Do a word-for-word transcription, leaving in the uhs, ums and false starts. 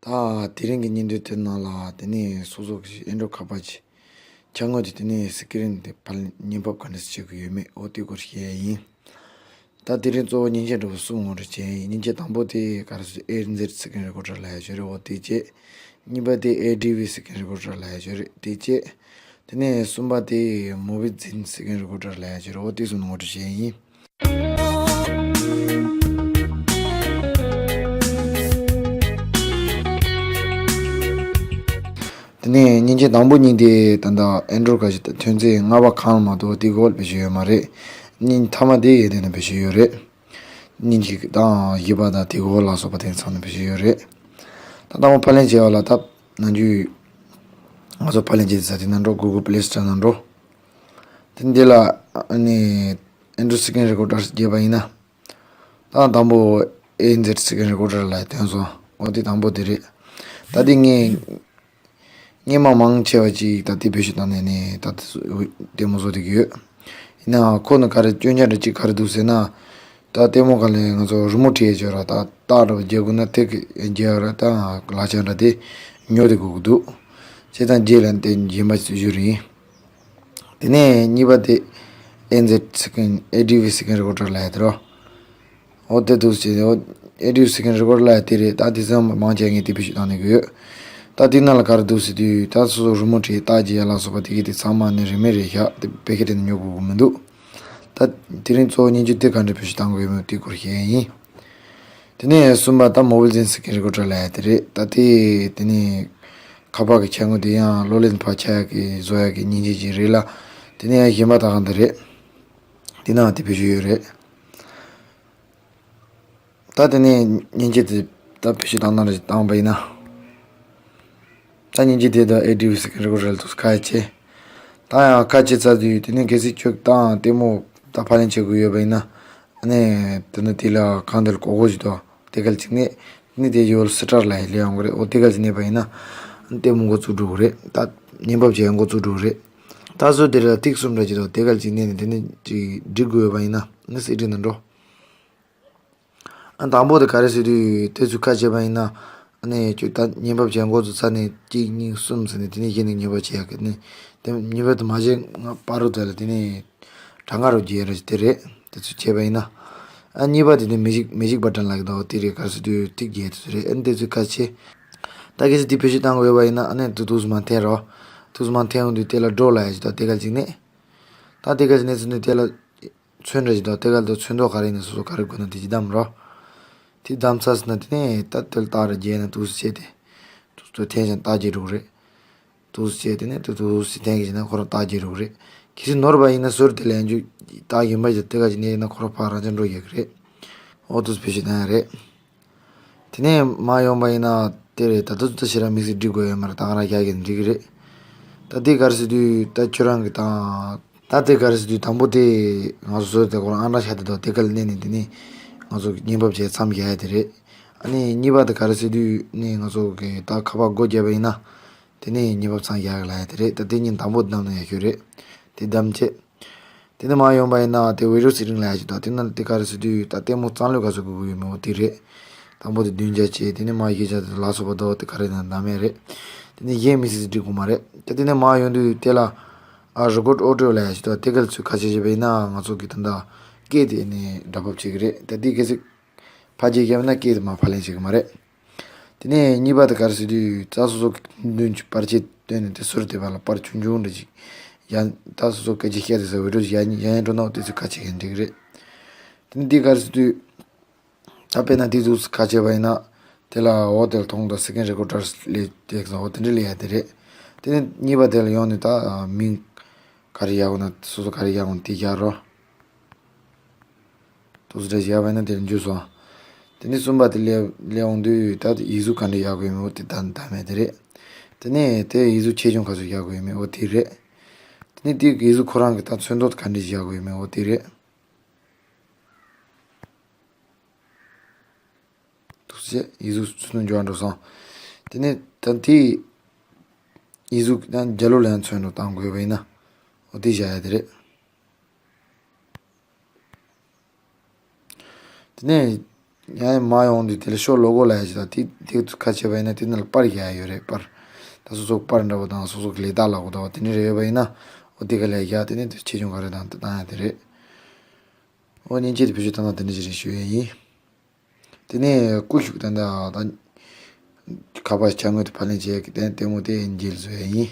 ཨ། དེ་རིང་གི་བརྙན་ཐུང་དེ་ནང་ལ་དེ་ནས་སོ་སོ་གི་ཨེན་ཌོ་ཁ་པར་གྱི་འཆར་ངོས་དེ་དེ་ནས་སི་ཀི་རིན་དེ་ཕར་ལེན་ཉན་ཕབ་ག་འདྲ་བྱེད་དགོས་ཡོད་མེད་འོ་དེ་སྐོར་བཤད་ཡ་ཡིན། ད་དེ་རིང་གཙོ་བོ་མཉེན་ཆས་འདྲ་པོ་གསུམ་ངོ་སྤྲོད་བྱས་ཡིན། མཉེན་ཆས་དང་པོ་དེ་ག་རེ་ཟེར་ཨེ་ཛེད་སི་ཀི་རིན་རེ་ཀོར་ཌར་ལབ་ཡ་ཅིག་རེད་འོ་དེ་བྱས། གཉིས་པ་དེ་ཨེ་ཌི་ཝི་སི་ཀི་རིན་རེ་ཀོར་ཌར་ལབ་ཡ་ཅིག་རེད་དེ་བྱས། དེ་ནས་གསུམ་པ་དེ་མོ་བི་ཛིན་སི་ཀི་རིན་རེ་ཀོར་ཌར་ལབ་ཡ་ཅིག་རེད་འོ་དེ་གསུམ་ངོ་སྤྲོད་བྱས་ཡིན། དེ་ནས་མཉེན་ཆས་དང་པོ་གཉིས་དེ་ད་ལྟ་ཨེན་ཌོ་རོཌ་ཁ་ཤས་ཐོན་ཚད་ལྔ་པ་གང་མ་གཏོགས་དེ་གོ་ལ་བེད་སྤྱོད་ཡོད་མ་རེད། གཉིས་མཐའ་མ་དེ་ཡོད་དེ་ནས་བེད་སྤྱོད་ཡོད་རེད། མཉེན་ཆས་དང་བཞི་པ་དང་དེ་གོ་ལ་སོགས་པ་དེ་ཚང་ནས་བེད་སྤྱོད་ཡོད་རེད། ད་ལྟ་མ་ཕབ་ལེན་བྱས་པ་ལ་ད་ནང་རྒྱུ་ང་ཚོ་ཕབ་ལེན་བྱེད་ས་དེ་ནང་འགྲོ། གུ་གལ་པི་ལེ་སི་ཊོར་ནང་འགྲོ། དེ་འདི་ལ་ཨ་ནི་ཨེན་ཌོ་རོཌ་སི་ཀི་རིན་རེ་ཀོར་ཌར་རྒྱབ་པ་ཡིན་ན། ད་དང་པོ་ཨེ་ཛེད་སི་ཀི་རིན་རེ་ཀོར་ཌར་ལ་ཐོན་སོང་། འོ་དེ་དང་པོ་དེ་རེད། ད་དེ་ངས་སྔོན་མ་མང་ཆེ་བ་ཅིག་ད་དེ་བེད་སྤྱོད་བཏང་ནས་ནས་ད་དེ་ལྟད་མོ་བཟོ་བསྡད་ཀྱི་ཡོད། ཡིན་ནའང་ཁོ་ནི་ག་རེ་སྐྱོན་ཆ་འདྲ་ཅིག་ག་རེ་འདུག་ཟེར་ན། ད་ལྟད་མོ་ག་ལས་ང་ཚོ་རི་མོ་བྲིས་ཡོད་ཅོག་ར་ད་རྟགས་འདྲ་བ་རྒྱག་དགོས་ན་དེ་གི་རྒྱག་ར་ད་ལག་ཆ་འདྲ་དེ་ཉོ་དེ་དགོས་ཀྱི་འདུག་བྱས་ཙང་རྗེས་ལ་དེ་གཞན་པ་ཞུ་རྒྱུ་རེད། དེ་ནས་གཉིས་པ་དེ་ཨེ་ཛེད་སི་ཀི་རིན་ཨེ་ཌི་ཝི་སི་ཀི་རིན་རེ་ཀོར་ཌར་ལབ་ཡ་དེ་རོ། འོ་དེ་འདུག་ཟེར་འོ་ཨེ་ཌི་ཝི་སི་ཀི་རིན་རེ་ཀོར་ཌར་ལབ་ཡ་དེ་རེད། ད་དེ་ཚང་མ་མང་ཆེ་ངས་དེ་བེད་སྤྱོད་བཏང་ནས་གི་ཡོད། ད་དེ་ནང་ལ་ག་རེ་འདུག་ཟེར་དུས་ད་སོ་སོ་རི་མོ་བྲིས་རྟགས་ཀྱི་ཡ་ལ་སོགས་པ་དེ་གི་དེ་ཚང་མ་ནི་རིན་མེད་རེད་ཤག་དེ་བེད་སྤྱོད་དེ་ནི་ཉོ་དགོས་ཀྱི་མི་འདུག་ད་དེ་རིང་གཙོ་བོ་མཉེན་ཆས་དེ་ག་འདྲ་བེད་སྤྱོད་བཏང་དགོས་ཡོད་མེད་དེ་སྐོར་བཤད་ཡ་ཡིན། དེ་ནས་གསུམ་པ་ད་མོ་བི་ཛིན་སི་ཀི་རིན་རེ་ཀོར་ཌར་ལབ་ཡ་དེ་རེད། ད་དེ་དེ་ནས་ཁ་པར་གྱི་འཆར་ངོས་དེ་ཡང་གློག་ཀླད་ཕར་འཆར་ཡག་གི་བཟོ་ཡག་གི་མཉེན་ཆས་ཅིག་རེད་ལ། དེ་ནས་ཡང་གཞན་པ་ད་གང་འདི་རེད། དེ་ནའང་དེ་བེད་སྤྱོད་ཡོད་རེད། ད་དེ་ནས་མཉེན་ཆས་དེ་ད་བེད་སྤྱོད་བཏང་སྟངས་རེ་བཏང་པ་ཡིན་ན། ད་མཉེན་ཆས་དེ་ད་ཨེ་ཌི་ཝི་སི་ཀི་རིན་རེ་ཀོར་ཌར་ལ་ཐུག་ཁ་ཕྱེ། ད་ཡང་ཁ་ཕྱེ་ཚར་དུས་དེ་ནས་གལ་སྲིད་ཁྱོད་ད་ལྟད་མོ་ད་ཕབ་ལེན་བྱེད་དགོས་ཡོད་པ་ཡིན་ན། ཨ་ནི་དེ་ནི་དེ་ལ་གང་དེ་ལ་གོ་གོ་ཞིག་དང་དེ་གལ་ཅིག་ནས་ནི་དེ་ཡོལ་སི་ཊར་ལ་ཡི་ལེ་ཡོང་གི་རེད། འོ་དེ་གལ་ཅིག་ནས་པ་ཡིན་ན་ལྟད་མོ་འགོ་བཙུགས་འགྲོ་གི་རེད། ད་ཉན་པ་བྱས་འགོ་བཙུགས་འགྲོ་གི་རེད། ད་གཟོད་དེ་ལ་ཏིག་གསུམ་འདྲ་ཅིག་དང་དེ་གལ་ཅིག་ནས་ནི་དེ་ནི་ཅིག་འགྲིག་དགོས་པ་ཡིན་ན་ནི་སི་ཊི་ནང་འགྲོ། ཨ་དང་པོ་དེ་ག་རེ་ཟེར་དུས་དེ་ཚོ་ཁ་ཕྱེ་བ་ཡིན་ན། ཨ་ནི་ཁྱོད་ད་ཉན་པ་བྱས་འགོ་ཚུགས་ཚར་ནས་གཅིག་གཉིས་གསུམ་ཟེར་ནས་དེ་ནས་གཞི་ནས་ཉན་པ་བྱེད་ཡག་གི་ནི། དེ་ཉན་པ་དེ་མ་བྱས་ང་པ་རུ་དེ་ལ་དེ་ནས་གྲངས་ཀ་རུ་རྒྱས་ར་དེ་རེད། དེ་ཚོ་བྱས་པ་ཡིན་ན། ཨ་གཉིས་པ་དེ་ནི་མེ་ཇིག་མེ་ཇིག་བ་ཊན་ལབ་ཀྱི་འདུག་དེ་རེད། ག་རེ་ཟེར་དུས་ཏིག་རྒྱས་དེ་ཚོ་རེད། ཨ་ནི་དེ་ཚོ་ཁ་ཕྱེ། ད་གལ་སྲིད་དེ་བེད་སྤྱོད་བཏང་དགོས་པ་ཡིན་ན་ཨ་ནི་དེ་དུས་སུ་མ་འཐེན་རོགས། དུས་སུ་མ་འཐེན་འོང་དུས་དེ་ལ་ཌོ་ལབ་ཡ་ཞིག་དང་དེ་གལ་ཅིག་ནས། ད་དེ་གལ་ཅིག་ནས་ཚུར་ནས་དེ་ལ། ཚོན་འདྲ་ཞིག་དང་དེ་ག་ལ་དུ་ཚོན་མདོག་ག་རེ་ཡིན་ན་སོ་སོ་ག་རེ་དགོས་ན་དེ་ཅིག་བདམས་རོགས། དེ་བདམས་ཚར་སོང་ན་དེ་ནས་ད་དེ་ལ་རྟགས་རེ་རྒྱག་ན་འདུག་སེ་བྱས་ཏེ། འདུག་སེ་འཐེན་བཞག་ན་རྟགས་རྒྱག་འགྲོ་གི་རེད། འདུག་སེ་བྱས་དེ་ནས་དེ་འདུག་སེ་འཐེན་གི་བྱས་ན་ཁོ་རང་རྟགས་རྒྱག་འགྲོ་གི་རེད། གལ་སྲིད་ནོར་བ་ཡིན་ན་ཟུར་དེ་ལ་ཡང་རྒྱུ་རྟགས་ཡིན་པ་ཞིག་དེ་ག་ཅིག་གནས་ཡིན་ན་ཁོ་རང་ཕར་རང་འཇགས་འགྲོ་ཡག་གི་རེད། འོ་འདུག་སེ་བེད་སྤྱོད་བཏང་ཡག་རེད། དེ་ནས་མར་ཡོང་པ་ཡིན་ན་དེ་རེད། ད་དུང་ད་ཞེ་དྲག་དམིགས་བསལ་སྒྲིག་དགོས་ཡོད་མ་རེད། ད་ག་རང་རྒྱག་གི་འགྲིག་གི་རེད། ད་དེ་ག་རེ་ཟེར་དུས་ད་ཁྱོད་རང་གི་དང་། ད་དེ་ག་རེ་ཟེར་དུས་དང་པོ་དེ་ང་ཚོ་བཟོས་དེ་ཁོ་རང་ཨང་གྲངས་བཞག་དེ་དང་དེ་ག་ལ་གནས་ནས་དེ་ནས་ང་ཚོ་གི་བརྙན་ཕབ་བྱས་མཚམས་བཞག་ཡ་དེ་རེད། ཨ་ནི་གཉིས་པ་དེ་ག་རེ་ཟེར་དུས་ནི་ང་ཚོ་གི་ད་ཁ་པར་སྒོ་བརྒྱབ་པ་ཡིན་ན་དེ་ནས་བརྙན་ཕབ་མཚམས་བཞག་ཡ་ལབ་ཡ་དེ་རེད། ད་དེ་གཉིས་དང་པོ་བདམས་ན་ཡག་ཤོས་རེད། དེ་བདམས་བྱས། དེ་ནས་མར་ཡོང་པ་ཡིན་ན་དེ་བི་ཌི་ཡོ་སེ་ཊིང་ལབ་ཡ་ཞིག་འདུག་དེ་ན་དེ་ག་རེ་ཟེར་དུས་ད་ལྟད་མོ་གཙང་ལོས་ག་ཚོད་དགོས་ཀྱི་ཡོད་མེད་འོ་དེ་རེད། དང་པོ་དེ་བདུན་བརྒྱ་བྱས། དེ་ནས་མར་བཞི་བརྒྱ་དེ་ལ་སོགས་པ་འདུག་དེ་ག་རེ་ན་འདམ་ཡ་རེད། དེ་ནས་གཞན་དམིགས་བསལ་སྒྲིག་དགོས་མ་རེད། ད་དེ་ནས་མར་ཡོང་དུས་དེ་ལ་ཨ་རི་ཀོཌ་ཨོ་ཌི་ཡོ་ལབ་ཡ་ཞིག་འདུག་དེ་ག་ཚོད་ཁ་ཕྱེ་བྱས་པ་ཡིན་ན་ང་ཚོ་གི་ད་ལྟ་སྐད་དེ་ནས་སྒྲ་ཕབ་བྱེད་ཀྱི་རེད། ད་དེ་གལ་སྲིད་ཕར་རྒྱག་བརྒྱབ་ན་སྐད་དེ་མར་ཕབ་ལེན་བྱེད་ཀྱི་མ་རེད། དེ་ནས་གཉིས་པ་དེ་ག་རེ་ཟེར་དུས་ད་སོ་སོ་གི་མདུན་གྱི་པར་ཆས་བཏོན་ནས་དེ་ཟུར་དེ་བ་ལ་པར་ཆུང་ཆུང་འདྲ་ཅིག་ཡང་ད་སོ་སོ་སྐད་ཆ་བཤད་དེ་ཟེར་བའི་འགྲོ་ཅིག་ཡང་ཡང་འགྲོ་ན་དེ་ཚོ་ཁ་ཕྱེ་མཁན་འགྲིག་གི་རེད། དེ་ནས་འདི་ག་རེ་ཟེར་དུས་ད་དཔེར་ན་དེ་ཚོ་ཁ་ཕྱེ་བ་ཡིན་ན་དེ་ལ་འོ་དེ་ལ་མཐོང་དང་སི་ཀིན་རེ་ཀོར་ཌར་ལས་དེ་ཚོ་འོ་དེ་འདྲ་ལས་ཡ་དེ་རེད། དེ་ནས་གཉིས་པ་དེ་ལ་ཡོང་ནས་ད་མིང་ག་རེ་ཡག་གོ་ན་སོ་སོ་ག་རེ་ཡག་གོ་ན་དེ་བཞག་རོགས། ཏོག་ཙམ་འདྲ་བཞག་པ་ཡིན་ན་དེར་འཇུ་སོང་། དེ་ནས་གསུམ་པ་དེ་སླེབས་སླེབས་འོང་དུས་ད་ཡིག་གཟུགས་ག་འདྲ་ཡག་གི་ཡོད་མེད་འོ་དེ་ད་ད་མེད་དེ་རེད། དེ་ནས་དེ་ཡིག་གཟུགས་ཆེ་ཆུང་ག་ཚོད་ཡག་གི་ཡོད་མེད་འོ་དེ་རེད། དེ་ནས་དེ་ཡིག་གཟུགས་ཁོ་རང་གི་ད་ཚོན་མདོག་ག་འདྲ་ཡག་གི་ཡོད་མེད་འོ་དེ་རེད། ཏོག་ཙམ་ཡིག་གཟུགས་ཚོན་མདོག་འགྱུར་བ་འགྲོ་སོང་། དེ་ནས་ད་དེ་ཡིག་གཟུགས་ད་རྒྱ་ལོ་ལ་ཡང་ཚོན་མདོག་བཏང་དགོས་པ་ཡིན་ན་འོ་དེ་བཞག་ཡ་དེ་རེད། དེ་ནས་ ཡང་མ་ཡོང་དུས་དེ་ལ་ཤོ་ལོ་གོ་ལབ་ཡ་ཞིག་དང་དེ་དེ་ཁ་ཕྱེ་བ་ཡིན་ན་དེ་ནང་ལ་པར་རྒྱག་ཡ་ཡོད་རེད། པར་ད་སོ་སོ་པར་འདྲ་པོ་དང་སོ་སོ་གི་ལས་རྟགས་ལབ་དགོས་འདྲ་པོ་དེ་འདྲ་རེ་ཡོད་པ་ཡིན་ན་འོ་དེ་ག་ལ་རྒྱག་དེ་ནས་དེ་ཆེ་ཆུང་ག་རེ་དང་དེ་བཏང་ཡ་དེ་རེད། འོ་མཉེན་ཆས་དེ་བེད་སྤྱོད་བཏང་སྟངས་དེ་འདྲ་ཞིག་རེད་ཞུ་ཡ་ཡིན། དེ་ནས་ཀུ་ཤུ་ད་ལྟ་ད་ཁ་པར་ཅ་དངོས་དེ་ཕབ་ལེན་བྱས་ཀྱི་དེ་ལྟད་མོ་དེ་འཇལ་བཟོ་ཡ་ཡིན།